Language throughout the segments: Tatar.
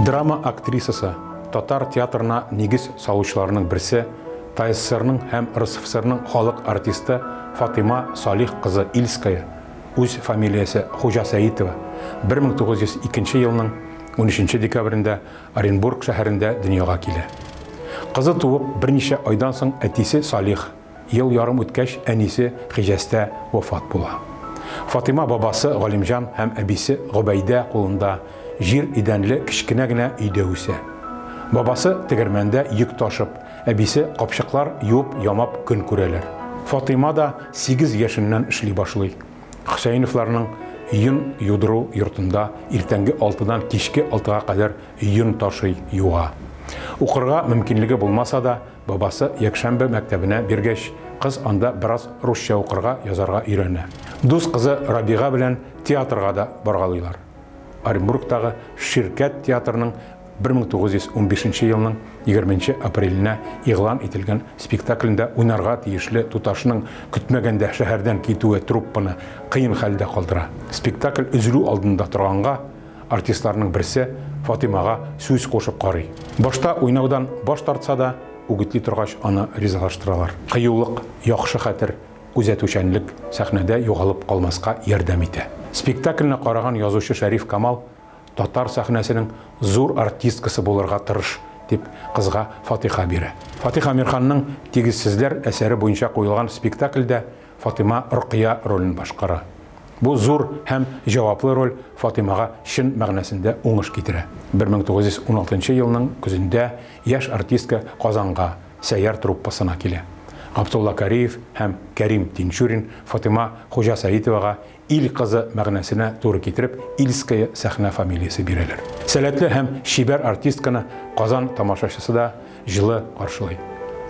Драма актрисасы, татар театрына нигез салучыларның берсе, ТАССРның һәм РСФСРның халык артисты Фатыйма Салих кызы Ильская, үз фамилиясе Хуҗасәитова, 1902 елның 13 декабрендә Оренбург шәһәрендә дөньяга килә. Кызы туып, берничә айдан соң әтисе Салих, ел ярым үткәч, әнисе Хиҗәстә вафат була. Фатыйма бабасы Галимҗан һәм әбисе Гобәйдә кулында җир идәнле кечкенә генә өйдә үсә. Бабасы тегермәндә йөк ташып, әбисе капчыклар юып-ямап көн күрәләр. Фатыйма да сигез яшеннән эшли башлый. Хөсәеновларның йон юдыру йортында иртәнге алтыдан кичке алтыга кадәр йон ташый, юа. Укырга мөмкинлеге булмаса да, бабасы якшәмбе мәктәбенә биргәч, кыз анда бераз русча укырга, язарга өйрәнә. Дус кызы Рабига белән театрга да баргалыйлар. Оренбургтагы Ширкәт театрының 1915 елның 20 нче апреленә игълан ителгән спектаклендә уйнарга тиешле туташның көтмәгәндә шәһәрдән китүе труппаны кыен хәлдә калдыра. Спектакль өзелү алдында торганга, артистларның берсе Фатыймага сүз кушып карый. Башта уйнаудан баш тартса да, үгетли торгач, аны ризалаштыралар. Кыюлык, яхшы хәтер, күзәтүчәнлек сәхнәдә югалып калмаска ярдәм итә. Спектакльне караган язучы Шәриф Камал Татар сәхнәсенең зур артисткасы булырга тырыш, дип кызга фатиха бирә. Фатих Әмирханның Тигезсезләр әсәре буенча куелган спектакльдә Фатыйма Рокыя ролен башкара. Бу зур һәм җаваплы роль Фатыймага чын мәгънәсендә уңыш китерә. 1916 елның көзендә яшь артистка Казанга, Сәйяр труппасына килә. Габдулла Кариев һәм Кәрим Тинчурин Фатыйма Хуҗасәетовага Ил кызы мәгънәсенә туры китереп, Ильская сәхнә фамилиясе бирәләр. Сәләтле һәм чибәр артистканы Казан тамашачысы да җылы каршылый.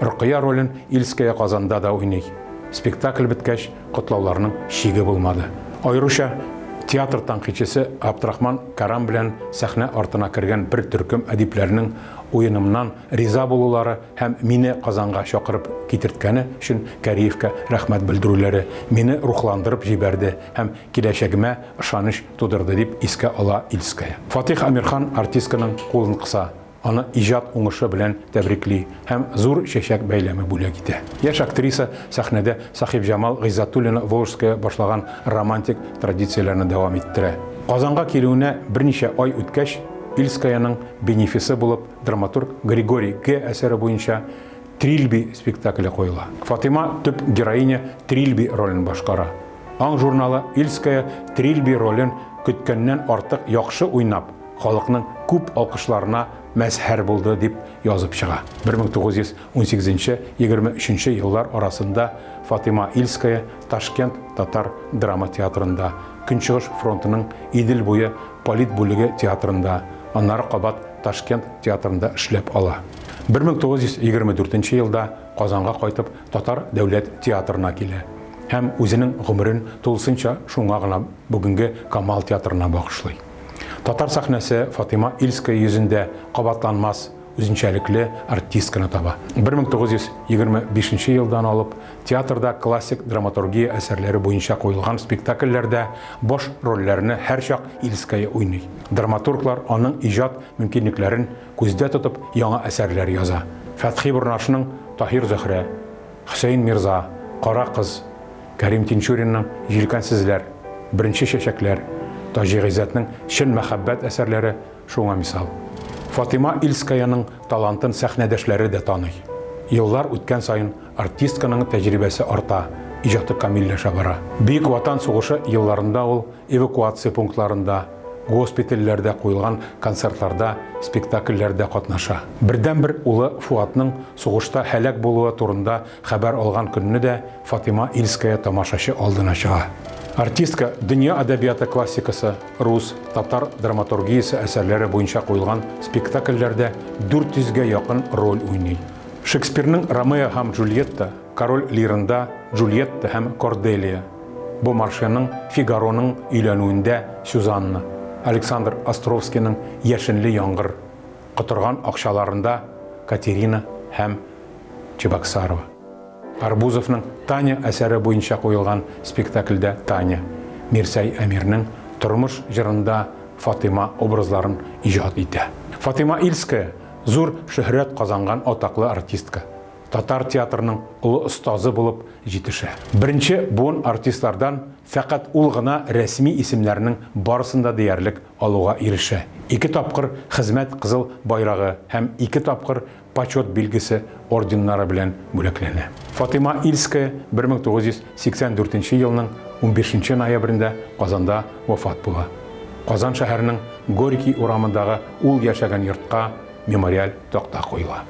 Рокыя ролен Ильская Казанда да уйный. Спектакль беткәч, котлауларның чиге булмады. Аеруча театр тәнкыйтьчесе Габдрахман Карам белән сәхнә артына кергән бер төркем әдипләрнең уенымнан риза булулары һәм мине Казанга чакырып китерткәне өчен Кариевкә рәхмәт белдерүләре мине рухландырып җибәрде һәм киләчәгемә ышаныч тудырды, дип искә ала Ильская. Фатих Әмирхан артистканың кулын кыса, аны иҗат уңышы белән тәбрикли һәм зур чәчәк бәйләме бүләк итә. Яшь актриса сәхнәдә Сәхибҗамал Гыйззәтуллина-Волжская башлаган романтик традицияләрне дәвам иттерә. Казанга килүенә берничә ай үткәч, Ильскаяның бенефисы булып Драматург Григорий Г. әсәре буенча Трильби спектакле куела. Фатыйма төп героиня Трильби ролен башкара. Аң журналы Ильская Трильби ролен көткәннән артык яхшы уйнап, халыкның күп алкышларына мәзһәр булды, дип язып чыга. 1918-23 еллар арасында Фатыйма Ильская Ташкент татар драма театрында, Көнчыгыш фронтының Идел буе политбүлеге театрында, аннары кабат Ташкент театрында эшләп ала. 1924 елда Казанга кайтып Татар дәүләт театрына килә һәм үзенең гомерен тулысынча шуңа гына бүгенге Камал театрына багышлый. Татар сәхнәсе Фатыйма Ильская йөзендә кабатланмас үзенчәлекле артистканы таба. 1925 елдан алып театрда классик драматургия әсәрләре буенча куелган спектакльләрдә баш рольләрне һәрчак Ильская уйный. Драматурглар аның иҗат мөмкинлекләрен күздә тотып яңа әсәрләр яза. Фәтхи Борнашның Таһир-Зөһрә, Хөсәен Мирза, Кара кыз, Кәрим Тинчуринның Җилкәнсезләр, Беренче чәчәкләр, Таҗи Гыйззәтнең Чын мәхәббәт әсәрләре шуңа мисал. Фатыйма Ильскаяның талантын сәхнәдәшләре дә таный. Еллар үткән саен артистканың тәҗрибәсе арта, иҗаты камилләшә бара. Бөек Ватан сугышы елларында ул эвакуация пунктларында, госпитальләрдә куелган концертларда, спектакльләрдә катнаша. Бердәнбер улы Фуатның сугышта һәлак булуы турында хәбәр алган көнне дә Фатыйма Ильская тамашачы алдына чыга. Артистка дөнья әдәбияты классикасы, рус, татар драматургиясе әсәрләре буенча куелган спектакльләрдә 400 гә якын роль уйный. Шекспирның Ромео һәм Джульетта, Король Лирында Джульетта һәм Корделия, Бомаршеның Фигароның өйләнүендә Сюзанна, Александр Островскийның Яшенле яңгыр, Котырган акчаларында Катерина һәм Чебоксарова. Арбузовның Таня әсәре буенча куелган спектакльдә Таня, Мирсәй Әмирнең Тормыш җырында Фатыйма образларын иҗат итә. Фатыйма Ильская, зур шөһрәт казанган атаклы артистка, татар театрының олы остазы булып җитешә. Беренче буын артистлардан фәкать ул гына рәсми исемнәрнең барысын да диярлек алуга ирешә. Ике тапкыр Хезмәт Кызыл Байрагы һәм ике тапкыр Почет билгесе орденнары белән бүләкләнә. Фатыйма Ильская 1984 елның унбишенче ноябрендә Казанда вафат була. Казан шәһәренең Горький урамындагы ул яшәгән йортка мемориаль такта куела.